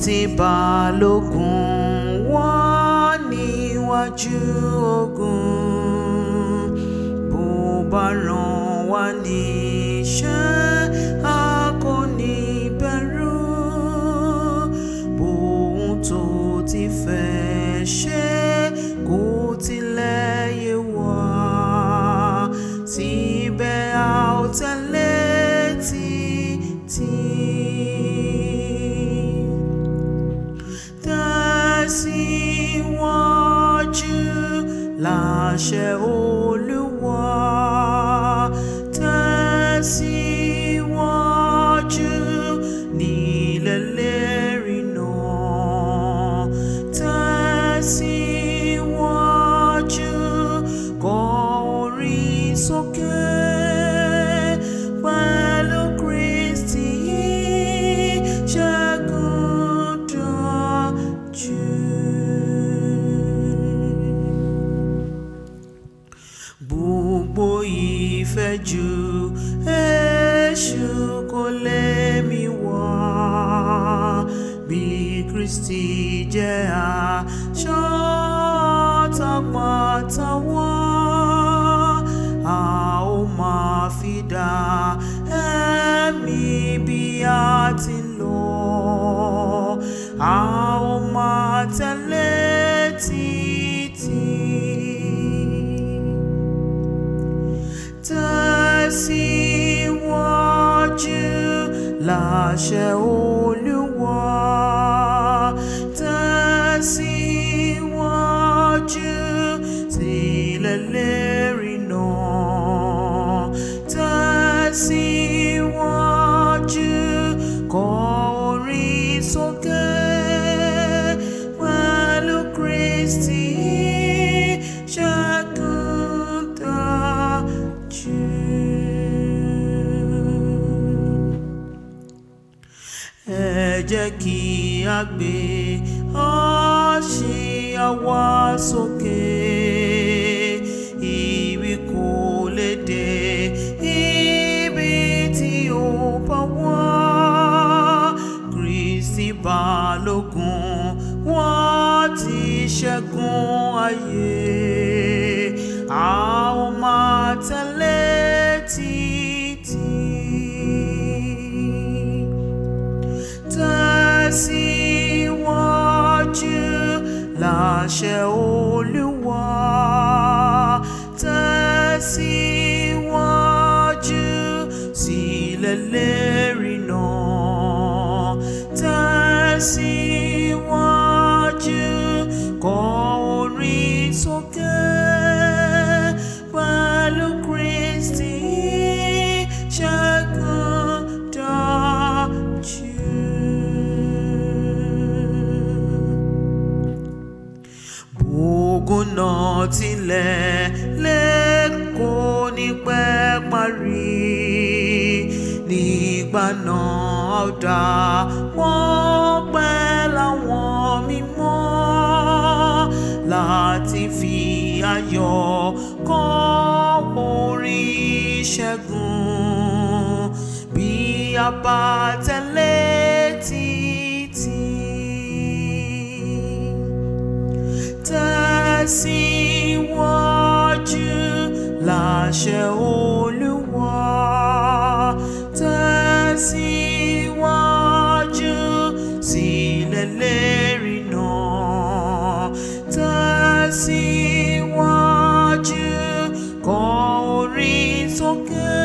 Kristi Balógun wà níwájú ogun. Bó bá rán wa níṣẹ́, a kò ní bẹ̀rù. Bóun tó ti fẹ́ ṣe kò tilẹ̀ yé wa, síbẹ̀ a ó tẹ̀lé títí. Tẹ̀síwájú láṣẹ Olúwa, tẹ̀síwájú nílẹ̀ lérí náà, tẹ̀síwájú kọ orin sókè pẹ̀lú Kristi ṣẹ́gun dájú. Gbogbo ìfẹ́jú èṣù kò lè mì wá, bí Kristi jẹ́ aṣọ tọpọtọ wá, a ó máa fi dá ẹ̀mí bí a ti ń lọ, a ó máa tẹ̀lé títí. Tẹ̀síwájú láṣẹ Olúwa, tẹ̀síwájú sílẹ̀ lérí náà, tẹ̀síwájú kọ orin sókè pẹ̀lú Kristi ṣẹ́gun dájú. Ẹ jẹ́ kí a gbé àsíá wa sókè, ibi kò lè dé ibi tí ó bá wà. Kristi Balógun wọ́n ti ṣẹ́gun ayé, a ó máa tẹ̀lé títí. Tẹ̀síwájú láṣẹ Olúwa, tẹ̀síwájú sílẹ̀ lérí náà, tẹ̀síwájú kọ orin sókè pẹ̀lú Kristi ṣẹ́gun dájú. Bógun náà tilẹ̀ lè kó ní pẹ́ parí, nígbà náà a ó dà wọ́n pẹ́ láwọn mímọ́ láti fi ayọ̀ kọ orin ìṣẹ́gun bí a bá tẹ̀lé títí. Tẹ̀síwájú láṣẹ Olúwa, tẹ̀síwájú sílẹ̀ lérí náà, tẹ̀síwájú kọ orin sókè.